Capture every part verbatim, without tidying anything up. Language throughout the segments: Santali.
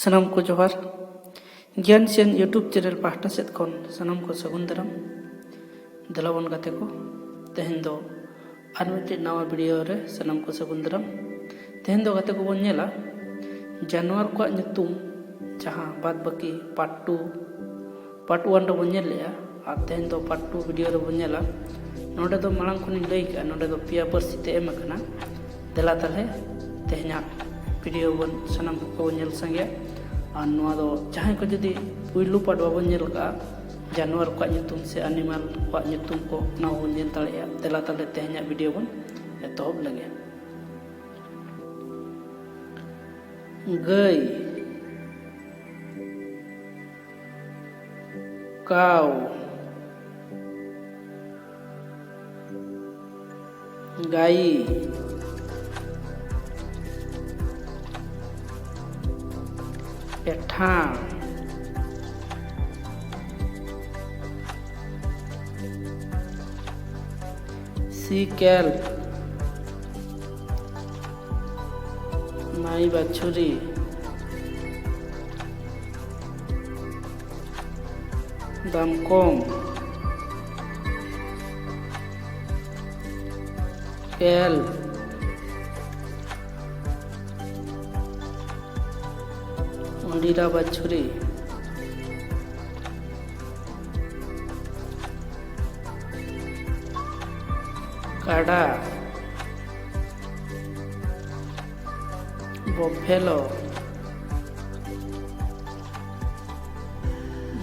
ᱥᱟᱱᱟᱢ ᱠᱚ ᱡᱚᱦᱟᱨ᱾ ᱜᱮᱭᱟᱱ ᱥᱮᱱ YouTube channel ᱯᱟᱦᱴᱟ ᱥᱮᱫ ᱠᱷᱚᱱ ᱥᱟᱱᱟᱢ ᱠᱚ ᱥᱟᱹᱜᱩᱱ ᱫᱟᱨᱟᱢ᱾ ᱫᱮᱞᱟ ᱵᱚᱱ ᱜᱟᱛᱮ ᱠᱚ, ᱛᱮᱦᱮᱧ ᱫᱚ ᱟᱨ ᱢᱤᱫᱴᱤᱡ ᱱᱟᱣᱟ video ᱨᱮ ᱥᱟᱱᱟᱢ ᱠᱚ ᱥᱟᱹᱜᱩᱱ ᱫᱟᱨᱟᱢ᱾ ᱛᱮᱦᱮᱧ ᱫᱚ ᱜᱟᱛᱮ ᱠᱚᱵᱚᱱ ᱧᱮᱞᱟ ᱡᱟᱱᱣᱟᱨ ᱠᱚᱣᱟᱜ ᱧᱩᱛᱩᱢ, ᱡᱟᱦᱟᱸ ᱵᱟᱫ ᱵᱟᱹᱠᱤ part two, part one ᱨᱮᱵᱚᱱ ᱧᱮᱞ ᱞᱮᱜᱼᱟ, ᱟᱨ ᱛᱮᱦᱮᱧ ᱫᱚ part two video ᱨᱮᱵᱚᱱ ᱧᱮᱞᱟ᱾ ᱱᱚᱰᱮ ᱫᱚ ᱢᱟᱲᱟᱝ ᱠᱷᱚᱱᱤᱧ ᱞᱟᱹᱭ ᱠᱟᱜᱼᱟ, ᱱᱚᱰᱮ ᱫᱚ ᱯᱮᱭᱟ ᱯᱟᱹᱨᱥᱤ ᱛᱮ ᱮᱢ ᱟᱠᱟᱱᱟ᱾ ᱫᱮᱞᱟ ᱛᱟᱦᱞᱮ ᱛᱮᱦᱮᱧᱟᱜ video ᱵᱚᱱ ᱥᱟᱱᱟᱢ ᱠᱚᱵᱚᱱ ᱧᱮᱞ ᱥᱟᱸᱜᱮᱭᱟ᱾ ᱟᱨ ᱱᱚᱣᱟ ᱫᱚ ᱡᱟᱦᱟᱸᱭ ᱠᱚ ᱡᱩᱫᱤ ᱯᱩᱭᱞᱩ part ᱵᱟᱵᱚᱱ ᱧᱮᱞ ᱠᱟᱜᱼᱟ, ᱡᱟᱱᱣᱟᱨ ᱠᱚᱣᱟᱜ ᱧᱩᱛᱩᱢ ᱥᱮ animal ᱠᱚᱣᱟᱜ ᱧᱩᱛᱩᱢ ᱠᱚ, ᱚᱱᱟ ᱦᱚᱸᱵᱚᱱ ᱧᱮᱞ ᱫᱟᱲᱮᱭᱟᱜᱼᱟ᱾ ᱫᱮᱞᱟ ᱛᱟᱦᱞᱮ ᱛᱮᱦᱮᱧᱟᱜ video ᱵᱚᱱ ᱮᱛᱚᱦᱚᱵ ᱞᱮᱜᱮ᱾ ᱜᱟᱹᱭ, ᱠᱟᱣ, ᱜᱟᱭᱤ, ᱯᱮᱴᱷᱟᱲ, ᱥᱤ ᱠᱮᱞᱯ, ᱢᱟᱭ ᱵᱟᱪᱷᱩᱨᱤ, ᱫᱟᱢᱠᱚᱢ, ᱠᱮᱞᱯ, ᱚᱸᱰᱤᱨᱟ ᱵᱟᱪᱷᱩᱨᱤ, ᱠᱟᱰᱟ, ᱵᱚᱯᱷᱮᱞᱳ,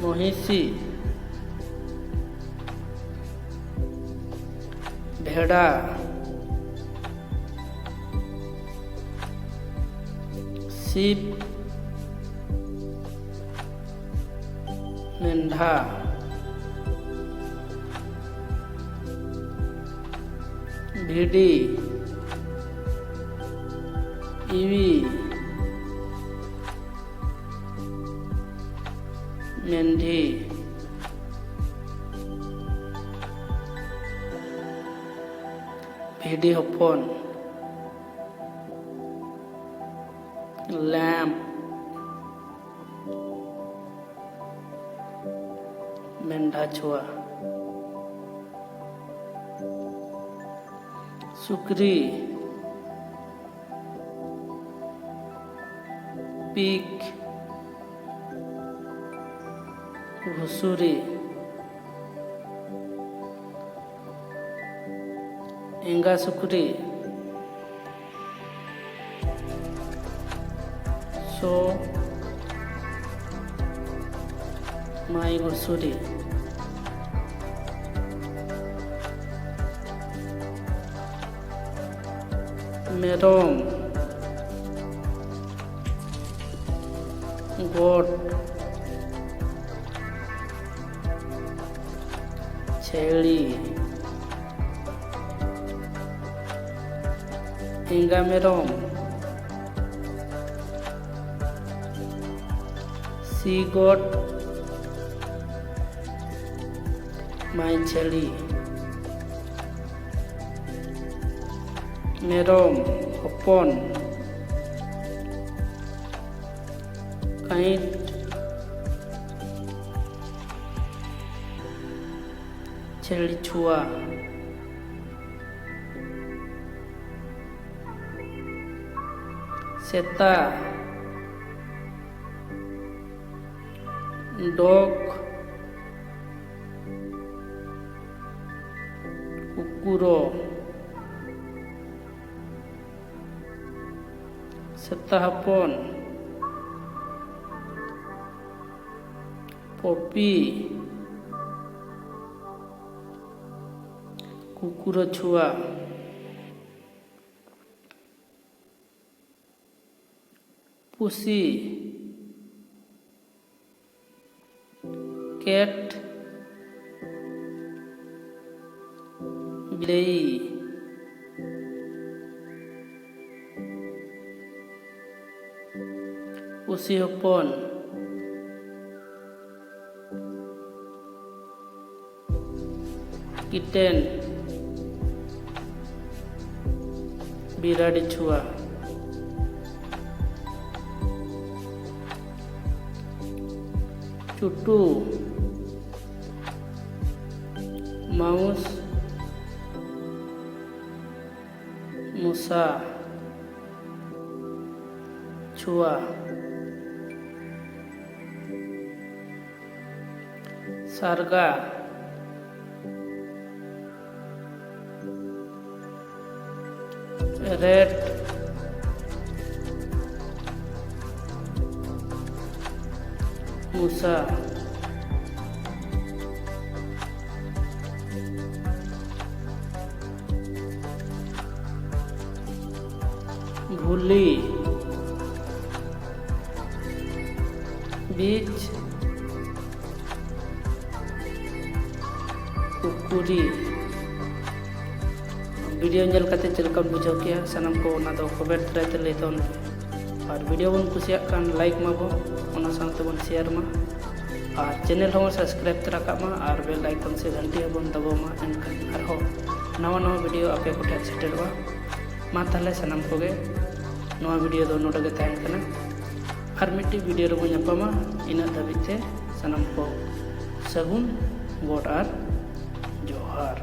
ᱢᱚᱦᱤᱥᱤ, ᱵᱷᱮᱰᱟ, ᱥᱤᱯ, ᱢᱮᱱᱰᱷᱟ, ᱵᱷᱤᱰᱤ, ᱤᱣᱤ, ᱢᱮᱱᱰᱷᱤ, ᱵᱷᱤᱰᱤ ᱦᱚᱯᱚᱱ, ᱞᱮᱢᱯ, ᱢᱮᱱᱰᱷᱟ ᱪᱷᱩᱣᱟ᱾ ᱥᱩᱠᱨᱤ, ᱯᱤᱠ, ᱜᱷᱩᱥᱩᱨᱤ, ᱮᱸᱜᱟ ᱥᱩᱠᱨᱤ, ᱥᱚ, ᱢᱟᱭ ᱜᱷᱩᱥᱩᱨᱤ᱾ ᱢᱮᱨᱚᱢ, ᱜᱚᱴ, ᱪᱷᱮᱲᱤ, ᱮᱸᱜᱟ ᱢᱮᱨᱚᱢ, ᱥᱤ ᱜᱚᱴ, ᱢᱟᱭ ᱪᱷᱮᱲᱤ᱾ ᱢᱮᱨᱚᱢ ᱦᱚᱯᱚᱱ, ᱠᱟᱹᱭᱤᱴ, ᱪᱷᱮᱲᱤ ᱪᱷᱩᱣᱟ᱾ ᱥᱮᱛᱟ, ᱰᱚᱜᱽ, ᱠᱩᱠᱩᱨᱚ, ᱥᱮᱛᱟ ᱦᱚᱯᱚᱱ, ᱯᱚᱯᱤ, ᱠᱩᱠᱩᱨᱚ ᱪᱷᱩᱣᱟ᱾ ᱯᱩᱥᱤ, ᱠᱮᱴ, ᱵᱤᱞᱟᱹᱭ, ᱯᱩᱥᱤ ᱦᱚᱯᱚᱱ, ᱠᱤᱴᱮᱱ, ᱵᱤᱨᱟᱴ ᱪᱷᱩᱣᱟ᱾ ᱪᱩᱴᱩ, mouse, ᱢᱚᱥᱟ, ᱪᱷᱩᱣᱟ, ᱥᱟᱨᱜᱟ, ᱨᱮᱴ, ᱢᱚᱥᱟ, ᱵᱷᱩᱞᱤ, ᱵᱤᱪ, ᱯᱩᱠᱩᱨᱤ᱾ ᱵᱷᱤᱰᱤᱭᱳ ᱧᱮᱞ ᱠᱟᱛᱮ ᱪᱮᱫ ᱞᱮᱠᱟᱢ ᱵᱩᱡᱷᱟᱹᱣ ᱠᱮᱜᱼᱟ, ᱥᱟᱱᱟᱢ ᱠᱚ ᱚᱱᱟ ᱫᱚ ᱠᱚᱢᱮᱱᱴ ᱫᱟᱨᱟᱭ ᱛᱮ ᱞᱟᱹᱭ ᱛᱟᱵᱚᱱ ᱯᱮ᱾ ᱟᱨ ᱵᱷᱤᱰᱤᱭᱳ ᱵᱚᱱ ᱠᱩᱥᱤᱭᱟᱜ ᱠᱷᱟᱱ ᱞᱟᱭᱤᱠ ᱢᱟᱵᱚᱱ, ᱚᱱᱟ ᱥᱟᱶᱛᱮ ᱵᱚᱱ ᱥᱮᱭᱟᱨ ᱢᱟ᱾ ᱟᱨ ᱪᱮᱱᱮᱞ ᱦᱚᱸ ᱥᱟᱵᱥᱠᱨᱟᱭᱤᱵ ᱛᱚᱨᱟ ᱠᱟᱜ ᱢᱟ ᱟᱨ ᱵᱮᱞ ᱟᱭᱠᱚᱱ ᱥᱮ ᱜᱷᱟᱱᱴᱤ ᱦᱚᱸᱵᱚᱱ ᱫᱟᱵᱟᱣ ᱢᱟ, ᱮᱱᱠᱷᱟᱱ ᱟᱨᱦᱚᱸ ᱱᱟᱣᱟ ᱱᱟᱣᱟ ᱵᱷᱤᱰᱤᱭᱳ ᱟᱯᱮ ᱠᱚᱴᱷᱮᱱ ᱥᱮᱴᱮᱨᱚᱜᱼᱟ᱾ ᱢᱟ ᱛᱟᱦᱚᱞᱮ ᱥᱟᱱᱟᱢ ᱠᱚᱜᱮ ᱱᱚᱣᱟ ᱵᱷᱤᱰᱤᱭᱳ ᱫᱚ ᱱᱚᱰᱮ ᱜᱮ ᱛᱟᱦᱮᱱ ᱠᱟᱱᱟ᱾ ᱟᱨ ᱢᱤᱫᱴᱤᱡ ᱵᱷᱤᱰᱤᱭᱳ ᱨᱮᱵᱚᱱ ᱧᱟᱯᱟᱢᱟ᱾ ᱤᱱᱟᱹᱜ ᱫᱷᱟᱹᱵᱤᱡ ᱛᱮ ᱥᱟᱱᱟᱢ ᱠᱚ ᱥᱟᱹᱜᱩᱱ ᱜᱚᱰ ᱟᱨ ᱡᱚᱦᱟᱨ᱾